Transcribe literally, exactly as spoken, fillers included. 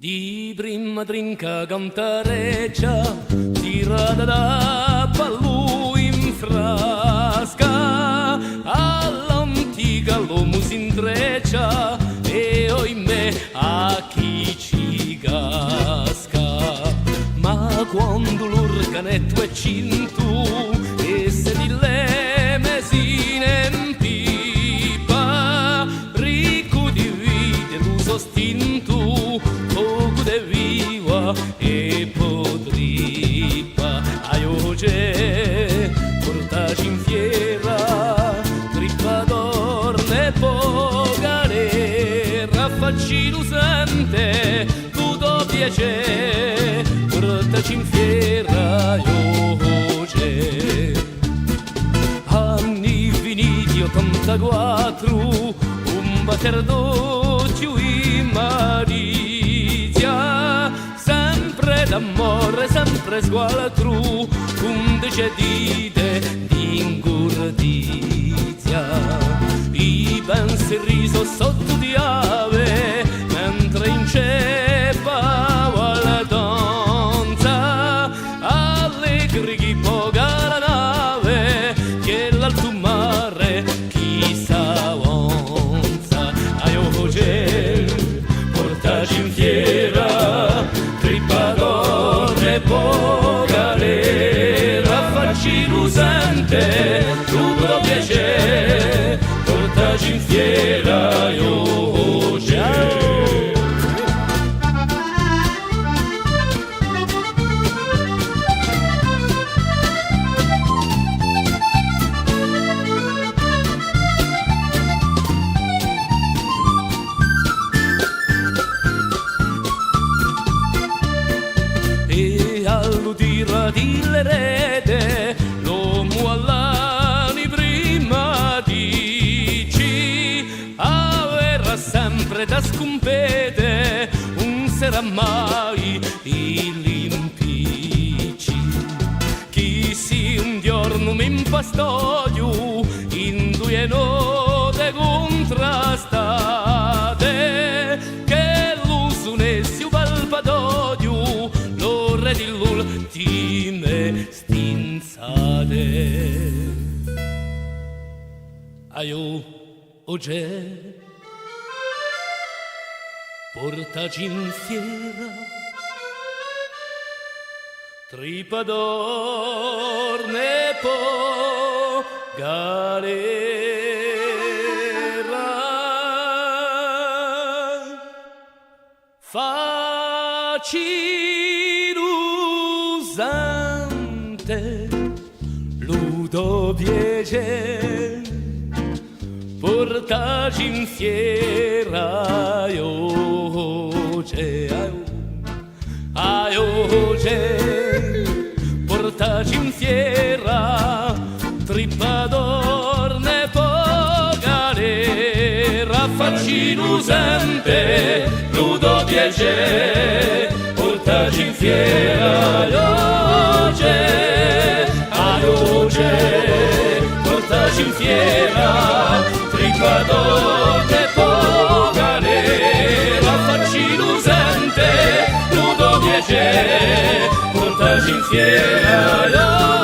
Di prima trinca cantareccia, tirata da ballu in frasca, à l'antica l'omu s'intreccia, è oimè à chì ci casca. Ma quandu l'urganettu hè cintu, è seti le mesine in pipa, riccu di vite lu so stintu, pocu di viva è po trippa. Aiò Gè, purtaci in fiera, trippa d'ornu è po galera, facci lu sente lu to piacè, purtaci in fiera, aiò Gè. Anni finiti ottantaquattru, un batter d'ochju in malizia, sempre d'amore, sempre sgualtru, cundece dite d'ingurdizia. I pensieri sò sottu di ave, mentre inceppava la danza, allegri chì poca la nave, chì l'altu mare chì s'avanza. Aiò Gè, purtaci in fiera, trippa d'ornu è po galera, facci lu sente lu to piacè, purtaci in fiera, aiò Gè. È à l'utira di le rete, l'omu à l'anni prima dici, avera sempre da scumpete, ùn serà mai i l'impicci. Chì sì un ghjornu m'impastoghju in duie note cuntrastate, ch'ellu sunessi u palpatoghju, l'ore di l'ultime stinzate. Aiò, o Gè, purtaci in fiera, trippa d'ornu è po galera. Facci lu sente lu to piacè, purtaci in fiera, aiò Gè, aiò, aiò Gè, purtaci in fiera, trippa d'ornu è po galera, facci lu sente lu to piacè, purtaci in fiera, aiò Gè, aiò Gè, purtaci in fiera, trippa d'ornu è po galera, facci lu sente lu to piacè, purtaci in fiera, aiò